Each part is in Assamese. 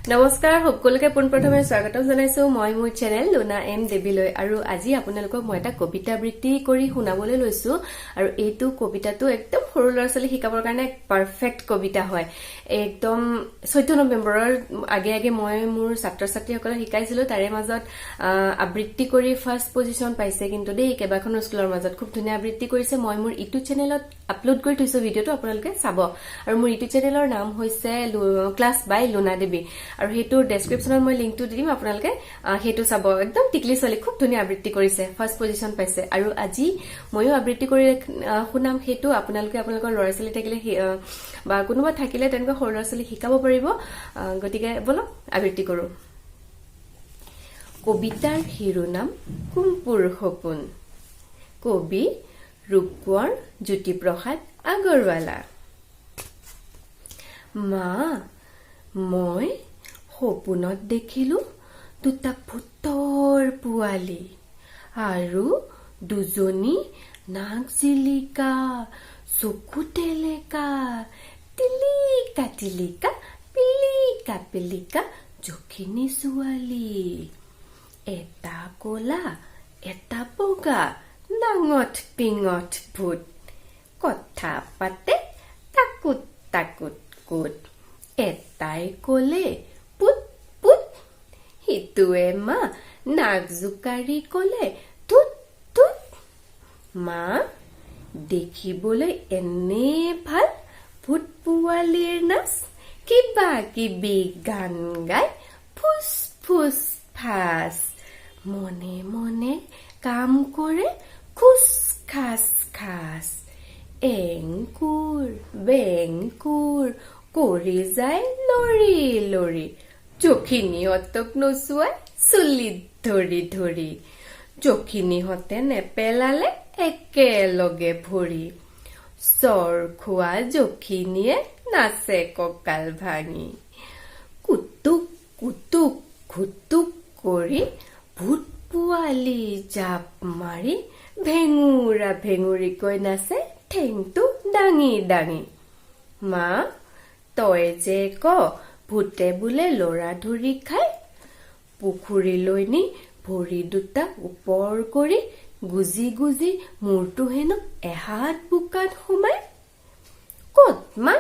নমস্কাৰ সকলোকে, পোনপ্ৰথমে স্বাগতম জনাইছো মই মোৰ চেনেল লুনা এম দেৱীলৈ। আৰু আজি আপোনালোকক মই এটা কবিতা আবৃত্তি কৰি শুনাবলৈ লৈছো। আৰু এইটো কবিতাটো একদম সৰু ল'ৰা ছোৱালী শিকাবৰ কাৰণে পাৰফেক্ট কবিতা হয়। একদম 14 নৱেম্বৰৰ আগে আগে মই মোৰ ছাত্ৰ ছাত্ৰীসকলক শিকাইছিলো। তাৰে মাজত আবৃত্তি কৰি ফাৰ্ষ্ট পজিশ্যন পাইছে কিন্তু দেই, কেইবাখনো স্কুলৰ মাজত। খুব ধুনীয়া আবৃত্তি কৰিছে। মই মোৰ ইউটিউব চেনেলত আপলোড কৰি থৈছো ভিডিঅ'টো, আপোনালোকে চাব। আৰু মোৰ ইউটিউব চেনেলৰ নাম হৈছে ক্লাছ বাই লুনা দেৱী। আৰু সেইটোৰ ডেছক্ৰিপশ্যনত মই লিংকটো দি দিম, আপোনালোকে সেইটো চাব। একদম টিকলি ছোৱালী, খুব ধুনীয়া আবৃত্তি কৰিছে, ফাৰ্ষ্ট পজিশ্যন পাইছে। আৰু আজি ময়ো আবৃত্তি কৰি শুনাম। সেইটো আপোনালোকে আপোনালোকৰ ল'ৰা ছোৱালী থাকিলে বা কোনোবা থাকিলে তেনেকুৱা সৰু ল'ৰা ছোৱালী শিকাব পাৰিব। গতিকে ব'লক, আবৃত্তি কৰোঁ। কবিতাৰ শিৰোনাম কুম্পুৰ সপোন। কবি ৰূপকোঁৱৰ জ্যোতিপ্ৰসাদ আগৰৱালা। মা, মই সপোনত দেখিলো দুটা ভূতৰ পোৱালি আৰু দুজনী নাক জিলিকা, চকু টেলেকা, টিলিকা টিলিকা, পিলিকা পিলিকা যখিনী ছোৱালী। এটা কলা, এটা বগা, নাঙঠ পিঙঠ ভূত। কথা পাতে টাকুত টাকুত কুত। এটাই কলে, "পুত পুত"। সিটোৱে মা নাক জোকাৰি কলে, "থুত থুত"। মা, দেখিবলৈ এনে ভাল ভূত পোৱালিৰ নাচ, কিবা কিবি গান গাই ফুচ ফুচ ফাচ, মনে মনে কাম কৰে খুচ খাচ খাচ, এংকুৰ বেংকুৰ কৰি যায় লৰি লৰি, যখিনীহঁতক নচুৱাই চুলিত ধৰি ধৰি। যখিনীহঁতে নেপেলালে একেলগে ভৰি। চৰ খোৱা যখিনীয়ে নাচে কঁকাল ভাঙি। কুটুক কুটুক ঘুটুক কৰি ভূত পোৱালি জাপ মাৰি ভেঙুৰা ভেঙুৰিকৈ নাচে ঠেংটো দাঙি দাঙি। মা, তই যে ক ভূতে বোলে ল'ৰা ধৰি খায়, পুখুৰীলৈ নি ভৰি দুটা ওপৰ কৰি গুজি গুজি মূৰটো হেনো এহাত বোকাত সোমাই। ক'ত মা,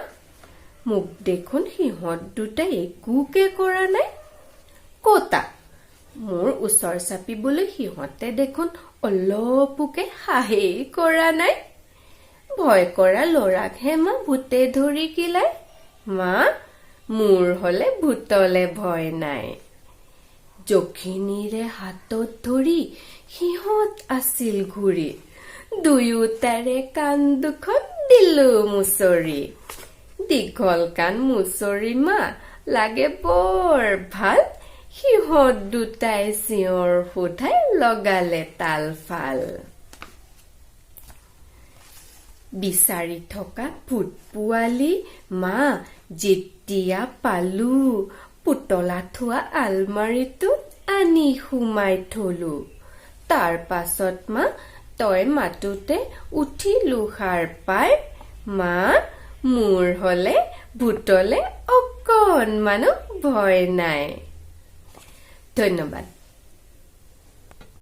মোক দেখোন সিহঁত দুটাই একোকে কৰা নাই। ক'তা, মোৰ ওচৰ চাপিবলৈ সিহঁতে দেখোন অলপোকে সাহেই কৰা নাই। ভয় কৰা ল'ৰাকহে মা ভূতে ধৰি কিলাই। মা, মোৰ হলে ভূতলে ভয় নাই। যখিনীৰে হাতত ধৰি সিহঁত আছিল ঘূৰি, দুয়োটাৰে কাণ দুখন দিলো মুচৰি। দীঘল কাণ মুচৰি মা লাগে বৰ ভাল, সিহঁত দুটাই চিঞৰ সোধাই লগালে তাল ফাল। বিচাৰি থকা ভূত পোৱালি মা যেতিয়া পালো, পুতলা থোৱা আলমাৰিটোত আনি সুমাই থলো। তাৰ পাছত মা তই মাতোতে উঠিলো সাৰ পাই। মা, মোৰ হলে ভূতলে অকণমানো ভয় নাই। ধন্যবাদ।